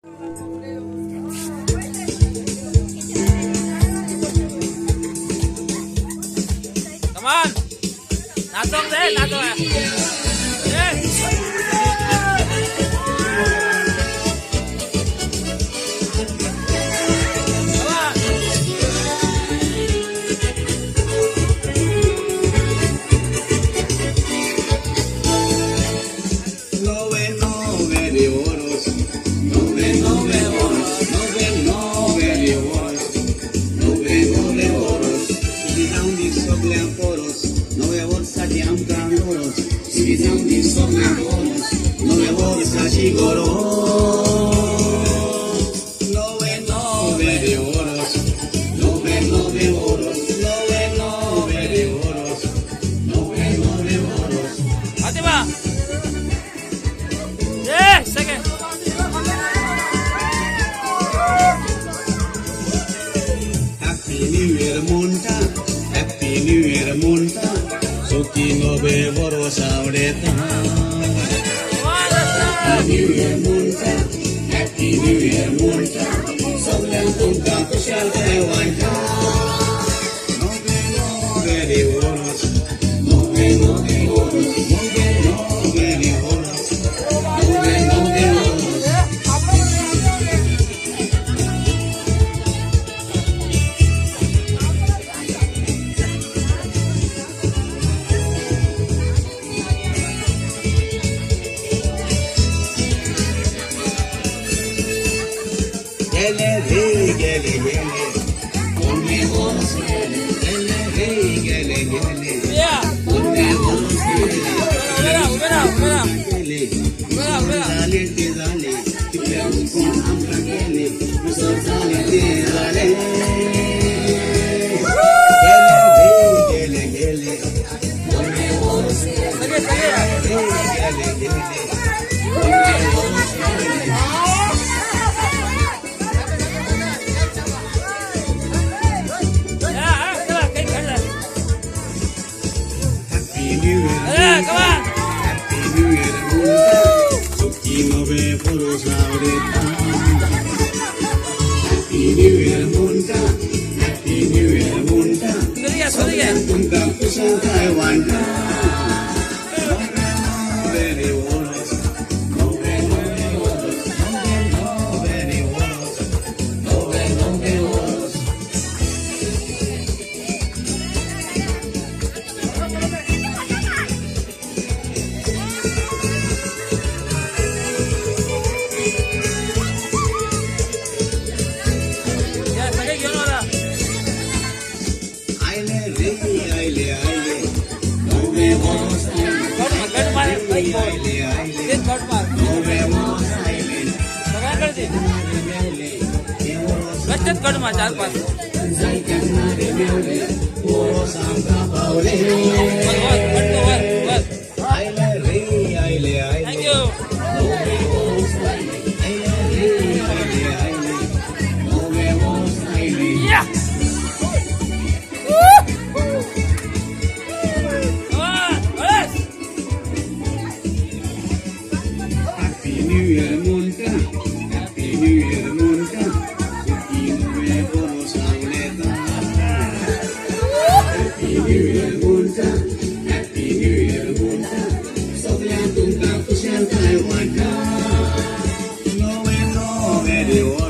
Come on. नाचोंक जाय, नाचोंक. Yes. Come on. नवे नवे रे वरस, नवे नवे वरस, नवे नवे रे वरस, नवे नवे वरस. सुखी जावं दी सगळ्यां परस, नव्या वर्साची आमकां गरज. सुखी जावं दी सगळ्यां परस, नव्या वर्साची गरज. नवे नवे रे वरस, नवे नवे वरस, नवे नवे रे वरस, नवे नवे वरस. Fatima. Yes, second. Happy new year म्हणटा, हॅपी न्यू इयर म्हणटा, सुखी नवे वरस आवडता. Come on, let's go. Happy new year म्हणटा, हॅपी न्यू इयर म्हणटा, सगळ्यांक तुमकां खुशालकाय वांटा. नवे नवे रे वरस, नवे नवे वरस, नवे नवे रे वरस, नवे नवे वरस. गेले रे गेले गेले, पोरणे वरस गेले, गेले रे गेले गेले, Yeah. पोरणे वरस गेले. उभे राहा, उभे राहा, उभे राहा. गेले. उभे राहा, उभे राहा. झाले ते झाले, तितल्यान कोण आमकां गेले, मुसळ झाले ते झाले. गेले रे गेले गेले, पोरणे वरस गेले. सगळे सगळे. रे गेले गेले, पोरणे वरस गेले. हा, हा, चला, काही खेळलं. Happy new year. अरे, come on. Happy new year म्हणटा, सुखी नवे वरस आवडता. हॅपी न्यू इयर म्हणटा, हॅपी न्यू इयर म्हणटा, सुरू घ्या, सुरू घ्या. तुमकां खुशालकाय वांटा. नवे रे वरस, नवे नवे वरस, नवे नवे रे वरस, नवे नवे वरस. या, सगळे घेऊन आला. आयले रे आयले आयले, नवे वरस आयले. कट कट मार, रे आयले आयले, तेच कट मार. नवे वरस आयले. सगळ्यांकडे दे. मेवले हे वरस. गच्चत कट मार चार पाच. जायत्यांना रे मेवले, वरस आमकां पावले. वर वर कट वर वर. आयले रे आयले आयले, thank you. नवे वरस आयले. आयले रे आयले आयले, नवे वरस आयले. या. Come on, bus. Happy new year म्हणटा, हॅपी न्यू इयर म्हणटा, सुखी नवे वरस आवडता. हॅपी न्यू इयर म्हणटा, हॅपी न्यू इयर म्हणटा, सगळ्यांक तुमकां खुशालकाय वांटा. नवे नवे रे.